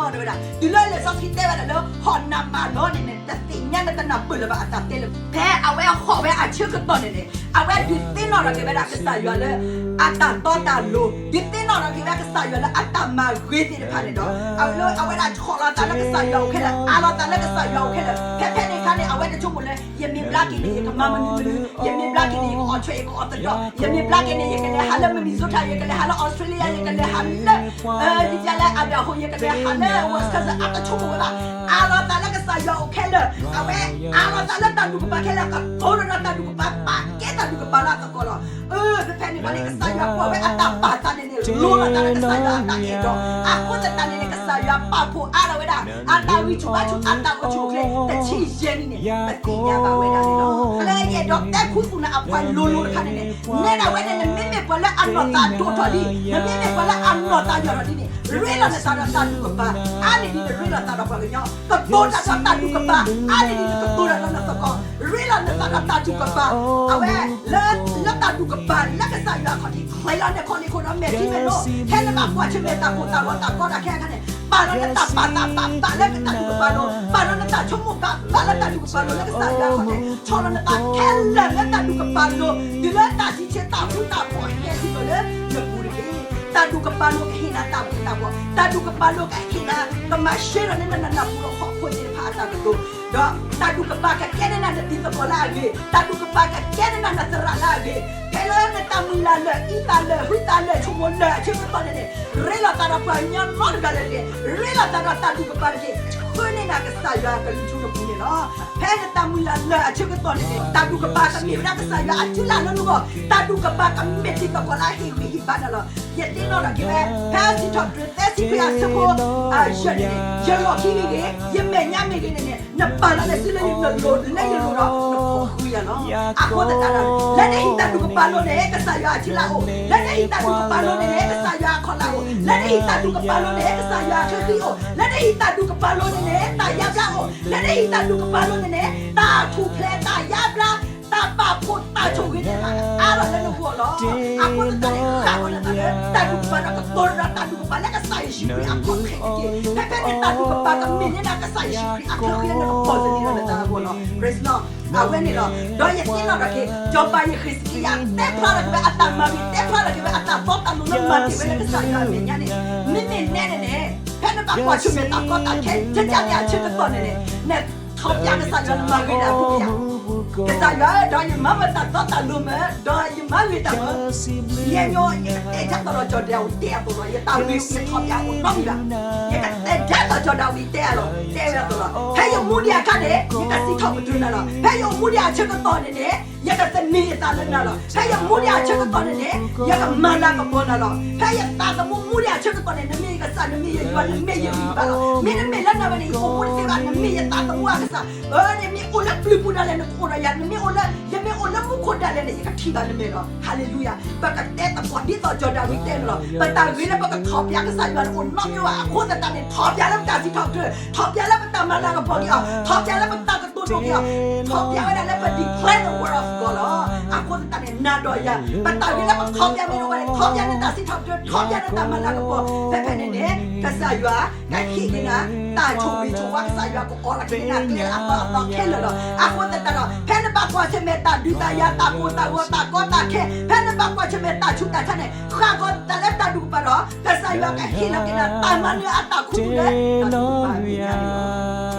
ဝဲဒၣ် တုၤလၢလံာ်စီဆှံတဲဝဲဒၣ်လၢ ဟီၣ်နးမးလီၤန့ၣ်န့ၣ် တသ့ၣ်ညါလၢတနၢ်ပၢၢ်လၢၤဘၣ်အတၢ်တဲလၢၤ. ဖဲအဝဲဟီၣ်ဝဲအဆၢကတီၢ်န့ၣ်န့ၣ် အဝဲဒုးသ့ၣ်နီၣ်ထီၣ်က့ၤဝဲဒၣ်ကစၢ်ယွၤလၢ အတၢ်တီတၢ်လိၤ, ဒုးသ့ၣ်နီၣ်ထီၣ်က့ၤဝဲကစၢ်ယွၤလၢအတၢ်မၤဂ့ၤသ့ၣ်တဖၣ်န့ၣ်ဒီး အဝဲဒၣ်ဆီၣ်လီၤသးလၢကစၢ်ယွၤအအိၣ်ခဲလၢာ်, အးလီၤသးလၢကစၢ်ယွၤအအိၣ်ခဲလၢာ်. ဖဲဖဲန့ၣ်အခါန့ၣ် အဝဲတဆိကမိၣ်လၢ ယမ့ၢ်ဘျါက့ၤန့ၣ် ယကမၤမနုၤမနုၤ, ယမ့ၢ်ဘျါက့ၤန့ၣ် ယကအီၣ်ဆွဲ ယကအီၣ်သဒီး, ယမ့ၢ်ဘျါက့ၤန့ၣ် ယကလဲၤဟးလၢ Minnesota, ယကလဲၤဟးလၢ Australia, ယကလဲၤဟးလၢ ယကလဲၤ Idaho, ယကလဲၤဟးလၢ Wisconsin, အတဆိကမိၣ်ဝဲဘၣ်. အးလီၤသးလၢကစၢ်ယွၤအအိၣ်ခဲလၢာ်, အဝဲအးလီၤသးလၢတၢ်ဒူၣ်ကပၤခဲလၢာ်, ကတိၤဒီးတၢ်ဒူၣ်ကပၤ ပာ်ကဲတၢ်ဒူၣ်ကပၤလၢအသကိးလီၤ. ဖဲဖဲန့ၣ်ဘၣ်န့ၣ် ကစၢ်ယွၤကွၢ်ဝဲအတၢ်ပာ်သးန့ၣ်န့ၣ် လိၤလိာ်သးလၢကစၢ်ယွၤအတၢ်အဲၣ်ဒိး, အဃိသတးန့ၣ်န့ၣ် ကစၢ်ယွၤပာ်ဖှိၣ်အါထီၣ်ဝဲဒၣ် အတၢ်ဂံၢ်ဆူၣ်ဘါဆူၣ် အတၢ်အိၣ်ဆူၣ်အိၣ်ချ့ တဆံယဲၢ်နံၣ်န့ၣ် ပသ့ၣ်ညါဘၣ်ဝဲဒၣ်န့ၣ်လီၤ. လၢယအဲၣ်ဒိးတဲခူသူၣ်နၤအပှၤလိၤလိၤတခါန့ၣ်န့ၣ် နဲဒၣ်ဝဲန့ၣ် နမ့မ့ၢ်ပှၤလၢအနီၢ်သးဒိၣ်ထီၣ်လံ, နမ့မ့ၢ်ပှၤလၢအနီၢ်သးယိာ်ထီၣ်လံန့ၣ် ရ့လိာ်နသးဒီးတၢ်ဒူၣ်ကပၤ, အါန့ၢ်ဒံးနရ့လိာ်သးဒီးပှၤကညီ, ကတိၤတၢ်ဒီးတၢ်ဒူၣ်ကပၤ, အါန့ၢ်ဒံးနကတိၤတၢ်ဒီးနသကိး, ရ့လိာ်နသးဒီးတၢ်ဒူၣ်ကပၤ, အဝဲ လၢ လၢတၢ်ဒူၣ်ကပၤလၢကစၢ်ယွၤအခီၣ်ထံး ချ့လီၤနခီၣ်လ့ၣ်ခိၣ်ဒီးမဲာ်ထံမဲာ်နိ, ဖဲနဘၣ်ကွၢ်ဆၢၣ်မဲာ်တၢ်ကိၢ်တၢ်ဂီၤတၢ်ကီတၢ်ခဲအခါန့ၣ် ပာ်လီၤနတၢ်ပာ်သးပာ်သးလၢတၢ်ဒူၣ်ကပၤလိၤ, ပာ်လီၤနတၢ်ဆိကမိၣ်ဘၣ်လၢတၢ်ဒူၣ်ကပၤလိၤလၢကစၢ်ယွၤအခီၣ်ထံး, ဆီၣ်လီၤနသးခဲလၢာ်လၢတၢ်ဒူၣ်ကပၤလိၤ, တုၤလၢတၢ်စံးဆၢတၢ်ဃူတၢ်ဖိးဟဲတုၤလီၤလၢနပူၤတက့ၢ်. တၢ်ဒူၣ်ကပၤလိၤကဟ့ၣ်နၤတၢ်ဘျုးတၢ်ဖှိၣ်, တၢ်ဒူၣ်ကပၤလိၤကဟ့ၣ်နၤ ကမၤရှဲဒီးနနၢ်ပူၤဒီးဟီၣ်ခိၣ်သ့ၣ်တဖၣ်အတၢ်ကတိၤ ဒီးတၢ်ဒူၣ်ကပၤကကဲန့ၢ်နၤနတံၤသကိးလၢအဂ့ၤ, တၢ်ဒူၣ်ကပၤကကဲန့ၢ်နၤနသရၣ်လၢအဂ့ၤ, ဖဲလၢနတၢ်မုၢ်လၢ်လၢာ် အံသၣ်လၢာ် ဟုသးလၢာ် ဆိကမိၣ်လၢာ်အဆၢကတီၢ်န့ၣ်န့ၣ်, ရ့လိာ်သးဒီးပှၤကညီနီတဂၤလၢၤတဂ့ၤ, ရ့လိာ်သးဒီးတၢ်ဒူၣ်ကပၤတက့ၢ်. ဆှၢန့ၢ်နၤကစၢ်ယွၤကလုၢ်ထူနပူၤန့ၣ်လီၤ. ဖဲနတၢ်မုၢ်လၢ်လၢာ်အဆၢကတီၢ်န့ၣ်န့ၣ် တၢ်ဒူၣ်ကပၤကမ့ၢ်ဝဲဒၣ်ကစၢ်ယွၤအစုလၢ်လၢနဂီၢ်, တၢ်ဒူၣ်ကပၤကမ့ၢ်တံၤသကိးလၢအဟ့ၣ်ဂံၢ်ဟ့ၣ်ဘါနၤလီၤ. ယသ့ၣ်နီၣ်ထီၣ်က့ၤဝဲ ဖဲစံးထီၣ်ပတြၢၤသၢဆံခွံအဆၢဖိ ယဲၢ်န့ၣ်န့ၣ် ယလီၢ်ခံမ့ၢ်ဂ့ၤ, ယမဲာ်ညါမ့ၢ်ဂ့ၤန့ၣ်န့ၣ် နပာ်လီၤနစုလၢနလိၤလၢယလိၤဒီး နခိးဃုယၤလီၤ. အဃိသတးဒီး လၢနဟံးတၢ်ဒူၣ်ကပၤလိၤန့ၣ် ကစၢ်ယွၤအစုလၢ်အိၣ်, လၢနဟံးတၢ်ဒူၣ်ကပၤလိၤန့ၣ်န့ၣ် ကစၢ်ယွၤအခီၣ်လၢ်အိၣ်, လၢနဟံးတၢ်ဒူၣ်ကပၤလိၤန့ၣ် ကစၢ်ယွၤအချၢဃံအိၣ်, လၢနဟံးတၢ်ဒူၣ်ကပၤလိၤန့ၣ်န့ၣ် တၢ်ယါဘျါအိၣ်, လၢနဟံးတၢ်ဒူၣ်ကပၤလိၤန့ၣ်န့ၣ် တၢ်ထူၣ်ဖျဲး တၢ်ယါဘျါ တၢ်ပာ်ဖှိၣ်တၢ်ဆိၣ်ဂ့ၤန့ၣ် အါထီၣ်လၢနဂီၢ်လီၤ. အဃိသတးန့ၣ် ဃၣ်အီၤနသးလၢတၢ်ဒူၣ်ကပၤဒီး ကတိၤဒီးတၢ်ဒူၣ်ကပၤလၢကစၢ်ယ့ၣ်ၡူးခရံာ်အခီၣ်ထံးတက့ၢ်. ဖဲဖဲန့ၣ်တၢ်ဒူၣ်ကပၤကမ့ၢ်န့ၢ်နၤကစၢ်ယ့ၣ်ၡူးခရံာ်အချၢဃံလၢနကပီၤသနံးဒီးနသးအဂီၢ်လီၤ. Praise the Lord. အဝဲန့ၣ်လီၤ. ဒီးယသ့ၣ်နီၣ်ထီၣ်က့ၤ စီၤပၤယဃ့းစကံယၤ တဲဖျါထီၣ်က့ၤဝဲအတၢ်မၤဂ့ၤ, တဲဖျါထီၣ်က့ၤဝဲအတၢ်တီတၢ်လိၤလၢမၤတ့ၢ်ဝဲလၢကစၢ်ယွၤအမဲာ်ညါန့ၣ်, မ့မ့ၢ်နဲန့ၣ်န့ၣ် ဖဲနဘၣ်ကွၢ်ဆၢၣ်မဲာ်တၢ်ကီတၢ်ခဲ ကကန့ၣ်အဆၢကတီၢ်န့ၣ်န့ၣ် နထီၣ်ပျးကစၢ်ယွၤနမၤဂ့ၤတၢ်အပူၤယၤ, ကစၢ်ယွၤဧၢ, ဒီးယမၤဝဲတၢ်တီတၢ်လိၤမ့ၢ်, ဒီးယမၤဂ့ၤတၢ်မ့ၢ်, ယဲညီ ယကတဲဒ်သိးဒီးစီၤဒၤဝံးတဲအသိးလီၤ. ယတၢ်ဂ့ၤ ယထီၣ်ပျးအိၣ်နီတမံၤဘၣ်. ယကတဲဒ်သိးစီၤဒၤဝံးတဲအလီၤ, တဲဝဲအသိးလီၤ. ဖဲယမူဒံးအခါန့ၣ် ယကစံးထီၣ်ပတြၢၤနၤလီၤ. ဖဲယမူဒံးအဆၢကတီၢ်န့ၣ်န့ၣ် ယကသန့ၤယသးလၢနၤလီၤ. ဖဲယမူဒံးအဆၢကတီၢ်န့ၣ်န့ၣ် ယကမၤလၤကပီၤနၤလီၤ. ဖဲယသးသမူမူဒံးအဆၢကတီၢ်န့ၣ် နမ့ၢ်ယကစၢ်, နမ့ၢ်ယယွၤ, နမ့ၢ်ယဂံၢ်ယဘါလီၤ. မ့တမ့ၢ်လၢနၤဝဲန့ၣ် ယအိၣ်မူတသ့ဘၣ်. နမ့ၢ်ယသးသမူအကစၢ်, အၢ နမ့ၢ်အိၣ်လၢပျုၤပူၤဒၣ်လဲာ် နကအိၣ်ဒီးယၤ, နမ့ၢ်အိၣ်လၢ, ယမ့ၢ်အိၣ်လၢမူခိၣ်ဒၣ်လဲာ်န့ၣ် ယကထံၣ်ဘၣ်နမဲာ်လီၤ. ဟါလ့လူယၤ. ပကတဲသကိးဒ်သိးစီၤဒၤဝံးတဲန့ၣ်လီၤ. ပတၢ်ဂ့ၤလၢပကထီၣ်ပျးကစၢ်ယွၤန့ၣ် အိၣ်နီတမံၤဘၣ်. အဃိသတးန့ၣ် ထီၣ်ပျးလၢပတၢ်စံးထီၣ်ပတြၢၤ, ထီၣ်ပျးလၢပတၢ်မၤလၤကပီၤက့ၤအီၤ, ထီၣ်ပျးလၢပတၢ်ကတိၤဒိၣ်က့ၤအီၤ, ထီၣ်ပျးဝဲဒၣ်လၢပ declare the word of God လီၤ. အဃိသတးန့ၣ် နၤဒီးယၤ ပတၢ်ဂ့ၤလၢပထီၣ်ပျးမ့ၢ်အိၣ်ဝဲန့ၣ် ထီၣ်ပျးနတၢ်စံးထီၣ်ပတြၢၤ, ထီၣ်ပျးနတၢ်မၤလၤကပီၤ, ဖဲဖဲန့ၣ်န့ၣ် ကစၢ်ယွၤ ကဟ့ၣ်က့ၤနၤ တၢ်ဆိၣ်ဂ့ၤဆိၣ်ဝါ, ကစၢ်ယွၤကအိးထီၣ်က့ၤနၤကျဲလၢအသီအသီခဲလၢာ်လီၤ. အဃိသတးဒီး ဖဲနဘၣ်ကွၢ်ဆၢၣ်မဲာ်တၢ်ဒုးတၢ်ယၤ, တၢ်ကိၢ်တၢ်ဂီၤ, တၢ်ကီတၢ်ခဲ, ဖဲနဘၣ်ကွၢ်ဆၢၣ်မဲာ်တၢ်ဆူးတၢ်ဆါန့ၣ် ဃၣ်ကီၤသးလၢတၢ်ဒူၣ်ကပၤဒီး ကစၢ်ယွၤကဟ့ၣ်လီၤက့ၤနၤတၢ်မၤနၢၤအတၢ်ခူသူၣ်လၢတၢ်ဒူၣ်ကပၤအမဲာ်ညါန့ၣ်လီၤ.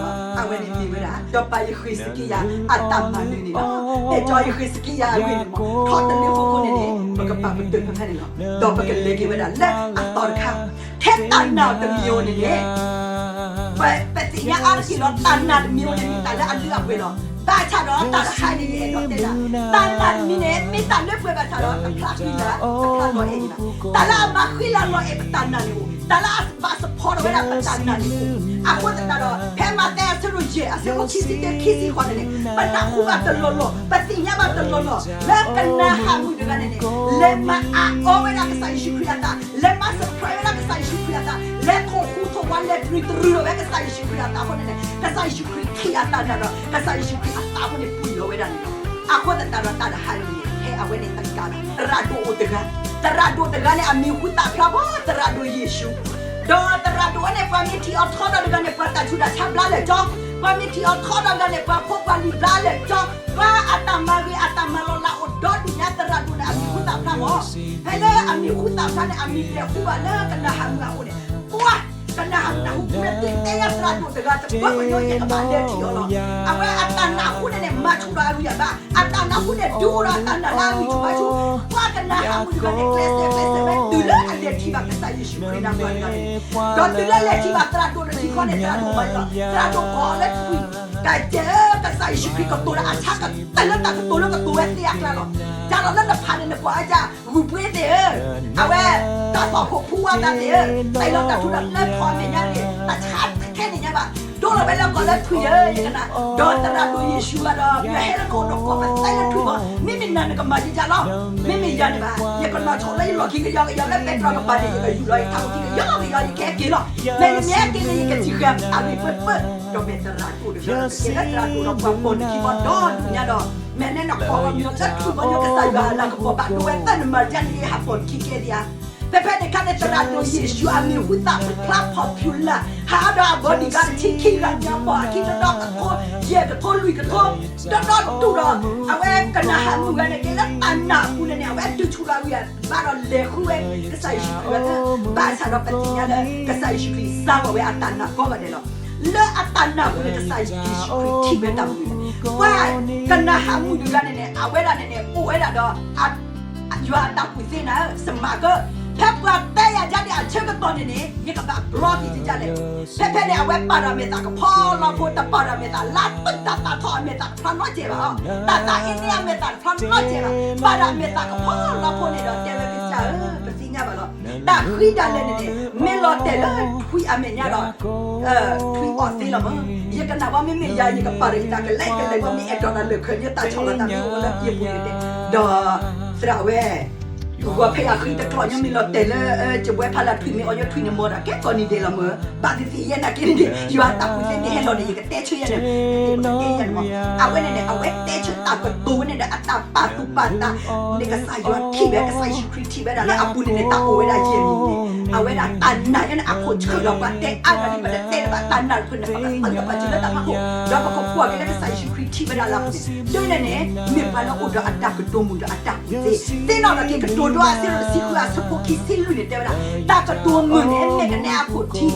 အဝဲန့ၣ်မ့ၢ်ဝဲဒၣ် စီၤပၤယဃ့းစကံယၤအတၢ်မၤနၢၤန့ၣ်လီၤ. ဖဲစီၤယဃ့းစကံယၤအဂ့ၢ်န့ၣ်မ့ၢ် ထီတလ့ၢ်ဖိဃိန့ၣ်န့ၣ် ပကပာ်ပတုာ်ဖဲဖဲန့ၣ်လီၤ. ဒီးပကလဲၤက့ၤဝဲဒၣ်လၢအသီတခါ ထဲတၢ်နာ်တမံၤဧိၤန့ၣ်န့ၣ် ပသ့ၣ်ညါအါတက့ၢ်လီၤ. တၢ်နာ်တမံၤဧိၤန့ၣ် မ့ၢ်တၢ်လၢအလုၢ်အပှ့ၤလီၤ. ဘၣ်ဆၣ်ဒီးတၢ်တခါန့ၣ် ယအဲၣ်ဒိးတဲဒၣ် တၢ်နာ်တမံၤန့ၣ် မ့ၢ်တၢ်လၢပှဲၤဘၣ်ဆၣ်ဒီး တဖျါဃံလၤ တဖျါလီၤအဲၣ်အံၤဘၣ်. တၢ်လၢအမၤဃံလၤလီၤအဲၣ်ပတၢ်နာ်န့ၣ်အိၣ်, တၢ်လၢအဘၣ်စ့ၢ်ကီးထီၣ်ဝဲဒၣ်ပတၢ်နာ်န့ၣ်အိၣ်. အဃိသတးဒီး ဖဲမးသဲအဆၢဒိၣ်ယဲၢ် အဆၢဖိခံဆံတၢ ခံဆံဃိးန့ၣ်န့ၣ် ပနၢ်ဟူဘၣ်တလီၢ်လီၢ်, ပသ့ၣ်ညါဘၣ်တလီၢ်လီၢ် လၢကနၤအၣ်မုၣ်တဂၤန့ၣ်န့ၣ် လဲၤမၤအးအီဝဲဒၣ်ကစၢ်ယ့ၣ်ၡူးခရံာ်အသး, လဲၤမၤ surprise ဝဲဒၣ်ကစၢ်ယ့ၣ်ၡူးခရံာ်အသး, လဲၤခိၣ်ဃူထိၣ်ဝါ လဲၤတရံးတရံးလီၤဝဲကစၢ်ယ့ၣ်ၡူးခရံာ်အသးအဃိန့ၣ်န့ၣ် ကစၢ်ယ့ၣ်ၡူးခရံာ်ထံၣ်အသးနၤဒီး ကစၢ်ယ့ၣ်ၡူးခရံာ်အသးအဃိန့ၣ် ပှံၢ်လီၤဝဲဒၣ်န့ၣ်လီၤ. အဃိသတးဒီးတၢ်တဟါန့ၣ်န့ၣ် ဟဲအဝဲန့ၣ်တကးဘၣ် သရၣ်ဒိၣ်အိၣ်တဂၤ, သရၣ်ဒိၣ်တဂၤန့ၣ် အမံၤဟူသၣ်ဖျါဘီ သရၣ်ဒိၣ်ယ့ၣ်ၡူး ဒီးသရၣ်ဒိၣ်ဝဲန့ၣ် ပှၤမ့ၢ်ထံၣ်အီၤထီဒီးတဂၤန့ၣ် ပှၤတၢ်ဆူးတၢ်ဆါဘျါလၢာ်ကၠီ, ပှၤမ့ၢ်ထံၣ်အီၤထီဒီးတဂၤန့ၣ် ပှၤဖိပှၤလံၤဘျါလၢာ်ကၠီ, ပှၤအတၢ်မၤဂ့ၤအတၢ်မၤလီၤလးအိၣ်ဒီဒူၣ်ညါသရၣ်ဒိၣ်န့ၣ် အမံၤဟူသၣ်ဖျါမး, ဖဲလၢအမံၤဟူသၣ်ဖျါန့ၣ် အမံၤလဲၤဟူဘၣ်လၢကနၤဟးမုၣ်အအိၣ်န့ၣ်, ပှၤ ကနၤဟးမုၣ်တၢ်ဟူမ့ၢ်သ့တဲယၤသရၣ်ဒိၣ်တဂၤတဘၣ်ကညီ ယကဘၣ်လဲၤထံၣ်အီၤလီၤ. အဝဲအတၢ်နၢ်ဟူန့ၣ်န့ၣ် မၤဆူၣ်ဒီးအဂံၢ်အဘါ, အတၢ်နၢ်ဟူန့ၣ် ဒုးအိၣ်ဒီးအတၢ်နာ်လၢအဂံၢ်ဆူၣ်ဘါဆူၣ်, ပှၤကနၤဟးမုၣ်တဂၤန့ၣ် ကျဲးစၢးကျဲးစၢးဝဲ တုၤလၢအလဲၤထံၣ်ဘၣ်ကစၢ်ယ့ၣ်ၡူးခရံာ်နၤပှၤတဂၤန့ၣ်, ဒီးတုၤလၢလဲၤထံၣ်ဘၣ်သရၣ်ဒိၣ်တထံဃီန့ၣ် သရၣ်ဒိၣ်ကိးလၢထွံၣ်, တၢ်ကဲဧၢ ကစၢ်ယ့ၣ်ၡူးခရံာ်ကတိၤလၢအဆါကတၢၢ်လၢတၢ်ကတိၤလၢကတိၤဝဲသ့အကျါလီၤ. တၢ်လီၤလၢနဖးန့ၣ် နကွၢ်အါယၤ ဂုၢ်ပှ့ၤသ့ၣ်ဧၢ, အဝဲ တၢ်သီၣ်ခိၣ်ဖူဝါသးသ့ၣ်ဧၢ, တၢ်အံၤလီၤတၢ်ထူးတၢ်ဖျဲးထီၣ်အမဲာ်ညါန့ၣ် တၢ်ဆါတခဲန့ၣ်ညါဘၣ်, ဒိလီၤဝဲလၢကီၢ်လၢထွံၣ်ဧၢ, ယကနၣ်, ဒီးသရၣ်ဒိၣ်ယ့ၣ်ၡူးဘၣ်ဒီး ယဟဲလၢနအိၣ်ဒီးကီၢ်ပသဲလၢထွံၣ်ဘီ, မ့မ့ၢ်နၤနကမၤယကလီၤ, မ့မ့ၢ်ယၤန့ၣ်ဘၣ်, ယကနီၤထီၣ်လၢယလီၢ်ခံကယီကယီလၢပဲတြီကပၤန့ၣ် ယကယူၢ်လီၤယထးခိၣ်ခံကယီကယီ ယကဟဲက့ၤလီၤ, မ့ၢ်ယမ့ၢ်ဟဲက့ၤန့ၣ် ယကစံးဃာ်အဂ့ၢ်ပၢၢ်ပၢၢ်, ဒီးမ့ၢ်သရၣ်ဒိၣ်တဂၤ ကကဲလၢသရၣ်ဒိၣ်ဒီးပှၤပိာ်နခံဘီဒီဒူၣ်ညါဒီး မ့ၢ်နဲနခီၣ်လီၤမ့ၢ်လၢထွံၣ်ဘီ ကစၢ်ယွၤအလၤကပီၤဘၣ်ဒိဝဲသၢၣ်နမၤဒ်န့ၣ် ယဟးပိာ်နခံကဲဒံးဧါ. ဖဲဖဲန့ၣ်ခါန့ၣ် သရၣ်ဒိၣ်ယ့ၣ်ၡူးအမံၤဟူသၣ်ဖျါ popular ဟးဒီးအ bodyguard တဆံခံဂၤညါ ပိာ်အခံတဒီ ကထိ ယဲၢ်ကထိ လွံၢ်ကထိ ဒီဒီဒူၣ်ဒီး အဝဲကနၤဟးမုၣ်ဂၤန့ၣ် ကဲလၢတၢ်နာ်အပူၤန့ၣ်န့ၣ် အဝဲဒုးဆူၣ်လီၤဝံၤဘၣ်ဒီးလဲၤဃုဝဲ ကစၢ်ယ့ၣ်ၡူးခရံာ်ဝဲသ့, ဘၣ်ဆၣ်ဒီးပသ့ၣ်ညါလၢ ကစၢ်ယ့ၣ်ၡူးခရံာ်စၢ်လီၤဝဲအတၢ်နာ်ကိးဂၤဒဲးလီၤ. လၢအတၢ်နာ်ပူၤန့ၣ် ကစၢ်ယ့ၣ်ၡူးခရံာ်ထံၣ်ဝဲတၢ်မနုၤလဲၣ်. ပှၤကနၤဟးမုၣ်တဂၤန့ၣ်န့ၣ် အဝဲဒၣ်န့ၣ်န့ၣ် အိၣ်ဝဲဒၣ်ဒီး ယွၤအတၢ်ကူၣ်သ့နၤဧၢ, စမၤကၢ, ဖဲပှၤတဲယၤဒ်န့ၣ်အဆၢကတီၢ်န့ၣ်န့ၣ် ယကဘၣ်ဘျီက့ၤကလဲၣ်. ဖဲဖဲန့ၣ် အဝဲပာ်ဒီးမဲာ်သၣ်ကဖီလီဖိ တပာ်ဒီးမဲာ်သၣ်လါသူၣ်တၢ်သၣ်ထီၣ်အမဲာ်သၣ်တဖျါနီတစဲးဘၣ်အီၤ, တၢ်သၣ်အ့န့အမဲာ်သၣ်တဖျါနီတစဲးဘၣ်, ပာ်ဒီးမဲာ်သၣ်ကဖီလီဖိန့ၣ်ဒီး တဲဝဲကစၢ်ဧၢ, ပသ့ၣ်ညါဘၣ်လီၤ. တၢ်ဃံတၢ်လၤန့ၣ်န့ၣ် မ့ၢ်လီၤတဲာ်လၢထွံၣ်အမဲာ်ညါဒီး ထွံၣ်အီၣ်သ့လီၤမး. ယကနၣ်ဝဲမ့မ့ၢ်ယၤ ယကပာ်ဒီးယတၢ်ကလဲကလဲ ဝဲမ့ၢ်အဲၣ်ဒိးတၢ်လၢာ်ခၢၣ်ညါ တၢ်ဆီၣ်လီၤသးမ့ၢ်အိၣ်ဝဲလၢယပူၤန့ၣ်တဲ, ဒီးသရၣ်ဝဲ ဂီၤဖဲယၤဃံတကျိာ်ညီမ့ၢ်လီၤတဲာ်လၢ ကဝဲဖးလၢထွံၣ်မ့ၢ်အီၣ်ညီထွံၣ်န့ၣ်မီၤဒီး ကဲကီၢ်နံၤဒဲးလီၤမး, ဘၣ်သ့ၣ်သ့ၣ်ယဲနာ်က့န့ၣ် ယွၤတၢ်ကူၣ်သ့မ့ၢ်ဟဲလီၤန့ၣ် ယကတဲဆၢယဲန့ၣ်, ယကတဲယဲန့ၣ်မး. အဝဲန့ၣ်န့ၣ် အဝဲတဲဆၢတၢ်ကတိၤဝဲန့ၣ်ဒီး အတၢ်ပာ်သူၣ်ပာ်သး န့ၣ်ကစၢ်ယွၤထံၣ်ဝဲ ကစၢ်ယ့ၣ်ၡူးခရံာ်ထံၣ်ဝဲဒၣ်လၢအပူၤန့ၣ်န့ၣ် တၢ်အိၣ်ဝဲဒၣ်ယဲၢ်မံၤန့ၣ်, အဝဲဒၣ်တၢ်နာ်ယဲန့ၣ် အခိၣ်ဆၢလီၤပှၤတဲအါဂၤန့ၣ် ပတတဲလၢၤဘၣ် တၢ်နာ်တဖျၢၣ်န့ၣ် ပကသၢလီၤပှၤစုလၢတၢ်ဖးခိၣ်, ဒီးပကကွၢ်က့ၤလၢကစၢ်ယ့ၣ်ၡူးခရံာ်ထံၣ်ဝဲဒၣ်လၢအပူၤန့ၣ်, ဒ်န့ၣ်န့ၣ် မ့ၢ်ပှၤလၢအိၣ်ဒီးအတၢ်ကတိၤမုာ်ဒီးအတၢ်ကူၣ်သ့, သ့ၣ်နီၣ်ထီၣ်က့ၤကတိၤဒိအဆၢဒိၣ်တဆံဃုအဆၢဖိခံဆံလွံၢ်န့ၣ် တဲဝဲဒၣ်, တၢ်ကတိၤမုာ်န့ၣ် မ့ၢ်ကနဲအခိၣ်ထံး, ဒီး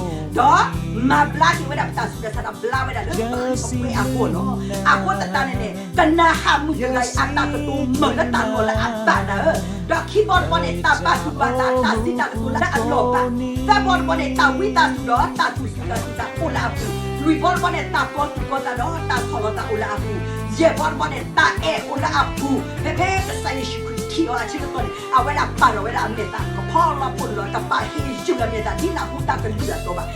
မၤဘျါက့ၤဝဲဒၣ်ပတၢ်ဆူးတၢ်ဆါဒီး ဘျါဝဲဒၣ်လၢပဃံပပှဲၤအဂီၢ်လီၤ. အဃိသတးန့ၣ်န့ၣ် ကနၤဟးမုၣ်တဂၤအံၤ အတၢ်ကတိၤမုာ်လၢတၢ်လီၢ်လၢအဘၣ်နၤဧၢ, ဒီးခံဘီတဘီန့ၣ် တၢ်ပာ်သူၣ်ပာ်သး တၢ်စံးတၢ်ကတိၤလၢအလီၢ်ဘၣ်, သၢဘီတဘီန့ၣ် တၢ်ဝံသးစူၤဒီးတၢ်သူၣ်စူၤသးစူၤအိၣ်လၢအပူၤ, လွံၢ်ဘီတဘီန့ၣ် တၢ်ကီသူၣ်ကီသးဒီးတၢ်ဆီၣ်လီၤသးအိၣ်လၢအပူၤ, ယဲၢ်ဘီတဘီန့ၣ် တၢ်အဲၣ်အိၣ်လၢအပူၤ, ဖဲဖဲကစၢ်ယ့ၣ်ၡူးခရံာ်ထံၣ်အီၤအဆၢကတီၢ်န့ၣ် အဝဲဒၣ်ပာ်လီၤဝဲဒၣ်အမဲာ်သၣ်ကဖီလီဖိန့ၣ်လီၤ. တပာ်ဟ့ၣ်ယုၢ်လၢမဲာ်သၣ်ဒ်နၢ်ဟူတၢ်ကလုၢ်အသိးဘၣ်.